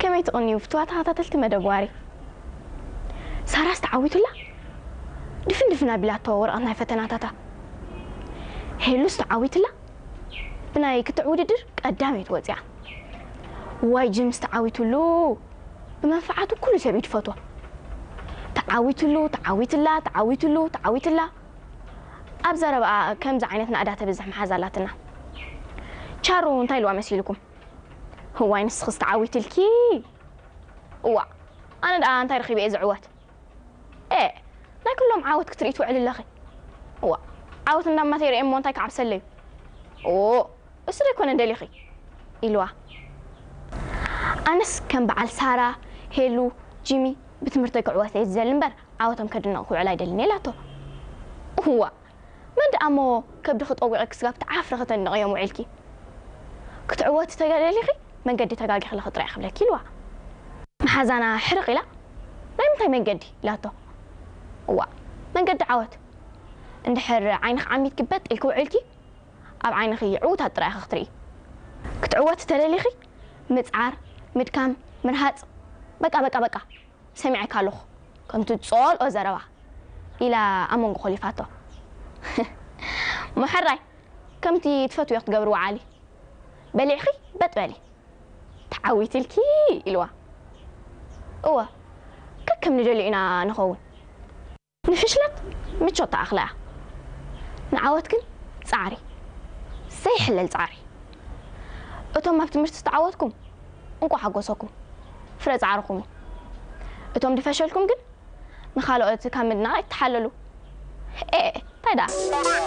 ከመይ ትቕንዩ ፍትዋ ተኸታተልቲ መደብ ዋሪ? ሳራስ ተዓዊቱላ? ድፍን ድፍን ኣቢላቶ ወረቐት ናይ ፈተናታታ። ሄሉስ ተዓዊቱላ? ብናይ ክትዕ ውድድር ቀዳመይቲ ወፂኣ። ዋይ ጅምስ ተዓዊቱሉ? ብመንፈዓቱ ኩሉ ሰብ እዩ ዝፈትዎ። ተዓዊቱሉ፣ ተዓዊትላ፣ ተዓዊቱሉ፣ ተዓዊትላ። ኣብ ዘረባኣ ከምዚ ዓይነት ናእዳ ተብዝሕ መሓዛ ኣላትና። ቻሩ እንታይ ኢልዋ መሲልኩም? እዋይ ንስኽስ ተዓዊትልኪ። እዋ ኣነ ደኣ እንታይ ረኺበ እየ ዝዕወት? ኤ ናይ ኩሎም ዓወት ክትርኢ ትውዕል ኣለኺ። እዋ ዓወት እንዳማተይ ርእየ እሞ እንታይ ክዓብሰለዩ? ኦ እሱ ደይኮነ እንደሊኺ ኢልዋ። ኣነስ ከም በዓል ሳራ፣ ሄሉ፣ ጂሚ ብትምህርተይ ክዕወት እየ ዝደሊ እምበር ዓወቶም ከድንቕ ክውዕል ኣይደልን ኢላቶ። እዋ መን ደኣ እሞ ከብድኺ ጠዊቐ ክስጋብ ትዓፍሪ ከተድንቕዮም ውዒልኪ? ክትዕወቲ ተደሊኺ መንገዲ ተጋጊኺ ኣለኺ ጥራይ ክብለኪ ኢልዋ። መሓዛና ሕርቕ ኢላ ናይ ምንታይ መንገዲ ኢላቶ። እዋ መንገዲ ዓወት እንድሕር ዓይንኺ ዓሚትኪ በጥ ኢልኪ ውዒልኪ ኣብ ዓይንኺ ዕዉታት ጥራይ ኢኺ ክትርኢ። ክትዕወቲ ተደሊኺ ምጽዓር፣ ምድካም፣ ምርሃጽ በቃ በቃ በቃ ሰሚዐካ ኣለኹ ከምቲ ዝጸልኦ ዘረባ ኢላ ኣብ መንጎ ኮሊፋቶ። መሐራይ ከምቲ ትፈትውዮ ክትገብሪ ወዓሊ በሊዕኺ በጥ በሊ ተዓዊትልኪ ኢልዋ። እወ ከከም ንደልዮ ኢና ንኸውን። ንፍሽለት ምቾት ተኣኽላ እያ። ንዓወት ግን ጻዕሪ ዘይሕለል ጻዕሪ። እቶም ኣብ ትምህርቲ ዝተዓወትኩም እንቋዕ ሓጎሰኩም ፍረ ጻዕርኹም እዩ። እቶም ዝፈሸልኩም ግን ንኻልኦት ካብ ምድናቕ ይተሓለሉ። ኤ እንታይ ደኣ